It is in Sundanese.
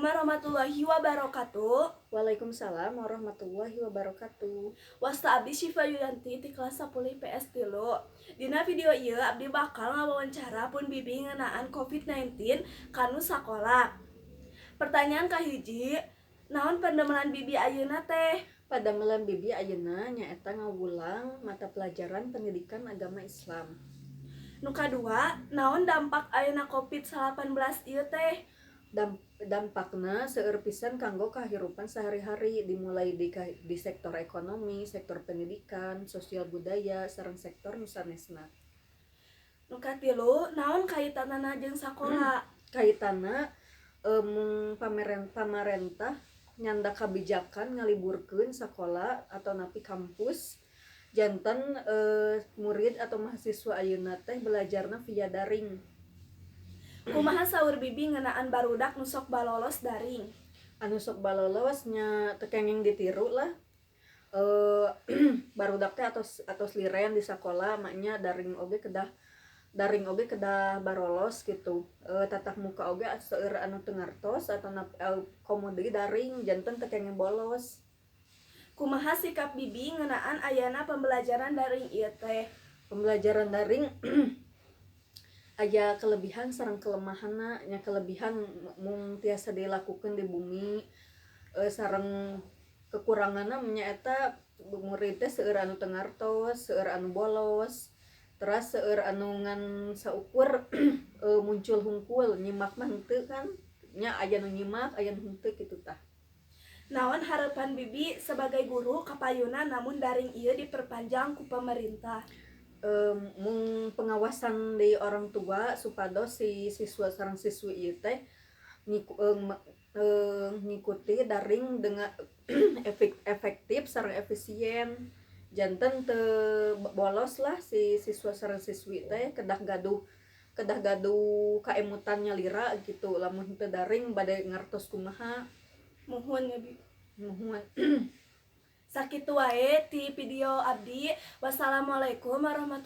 Warahmatullahi wabarakatuh. Waalaikumsalam warahmatullahi wabarakatuh. Wasta abdi Syifa Yuyanti ti kelas 10 IPS 3. Dina video ieu abdi bakal ngawawancara pun Bibi ngeunaan COVID-19 kanu sakola. Pertanyaan kahiji, naon pandamelan Bibi ayeuna teh? Padamelan Bibi ayeuna nyaeta ngawulang mata pelajaran Pendidikan Agama Islam. Nu kadua, naon dampak ayeuna COVID-19 ieu teh? Dampakna seueur pisan kanggo kahirupan sehari-hari, dimulai di sektor ekonomi, sektor pendidikan, sosial budaya, sareng sektor nu sanesna. Nu katilu, naon kaitanana jeung sakola? Kaitanna mung pamarentah nyandak kabijakan ngaliburkeun sakola atau napi kampus, janten murid atau mahasiswa ayeuna teh belajarna via daring. Kumaha saur Bibi ngeunaan barudak nu sok balolos daring? Anu sok balolos nya teu kenging ditiru lah. Barudak teh atos liren di sakola, maknya daring oge kedah barolos gitu. Tatap muka oge seueur anu teu ngartos atau komo deui daring, janten teu kenging bolos. Kumaha sikap Bibi ngeunaan ayana pembelajaran daring ieu teh? Pembelajaran daring aya kelebihan sareng kelemahanna nya. Kelebihan mung tiasa dilakukeun di bumi, sareng kekuranganna nyaeta murid teh seueur anu teu ngartos, seueur anu bolos, teras seueur anu ngan saukur muncul hungkul, nyimak mah henteu kan nya, aya nu nyimak, aya nu henteu kitu tah. Naon harapan Bibi sebagai guru kapayuna lamun daring ieu diperpanjang ku pemerintah? Mung pengawasan di orang tua supados si siswa sareng siswi ieu teh ngikuti daring dengan efektif sareng efisien, janten teu bolos lah si siswa sareng siswi teh, kedah gaduh kaemutan nyalira gitu. Lamun teu daring bade ngartos kumaha? Muhun ya, Bi. Muhun. Sakitu wae ti video abdi. Wassalamualaikum warahmatullahi.